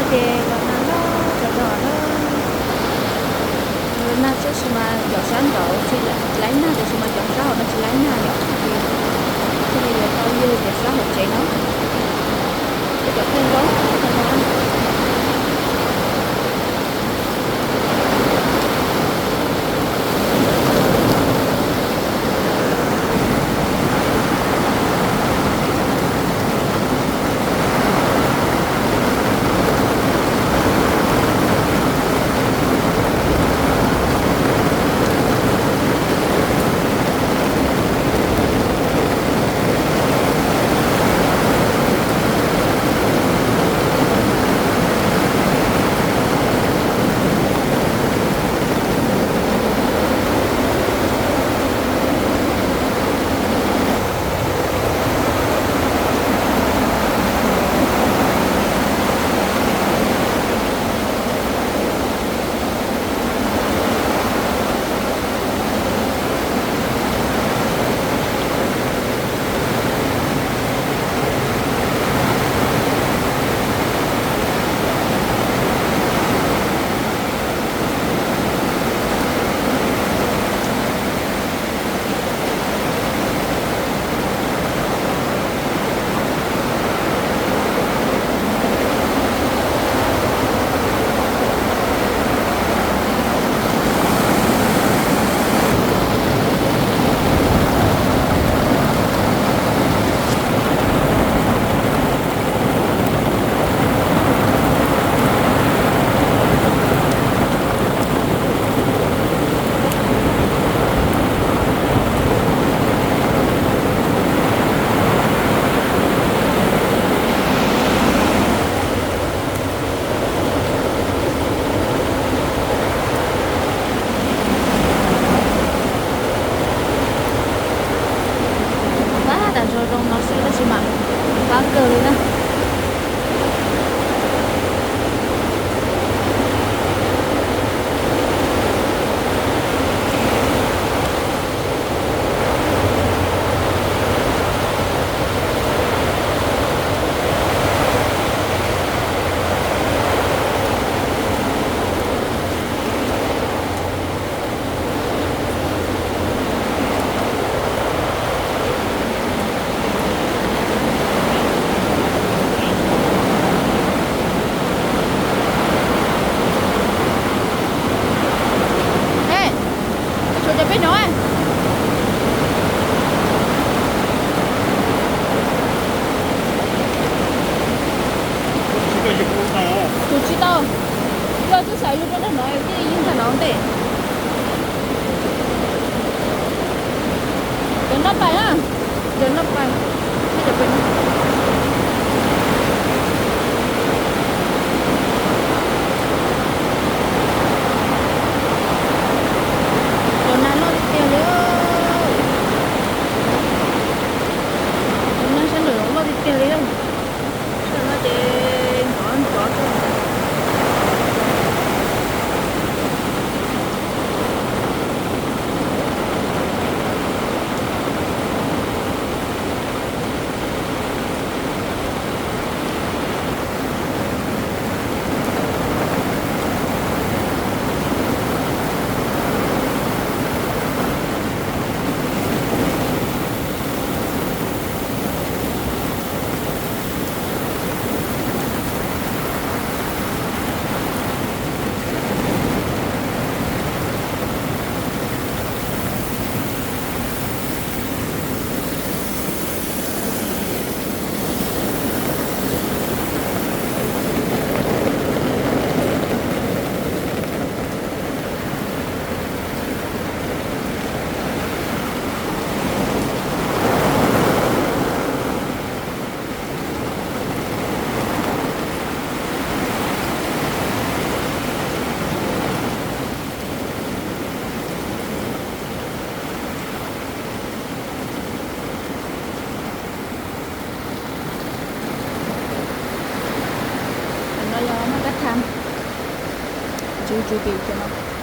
Ces los nag loj zog zog na. Los nag tab sis mas cov sab nraud tsis laib nag, tab sis mas cov sab hauv no tsis laib nag yom, ces thiaj li yuav tau yug cov sab hauv tsev no, cov pheej zoo no. Pab tas zoo zoo no xwb tab sis mas pab kawg li na. Tshuav cov peb no. Tus tsis tau. Yog twb xav yug rau nram no thiaj li yug ntag no ntej. Cov noj pais na. Cov noj pais. Thiab cov peb no. Los nag loj tiag tiag li. Los nag sab nraum zoov loj tiag tiag li. Sab nraum no ces ntxov ntxov tuaj. Cov no yog maj kab tham, tsis tsis pim cov no.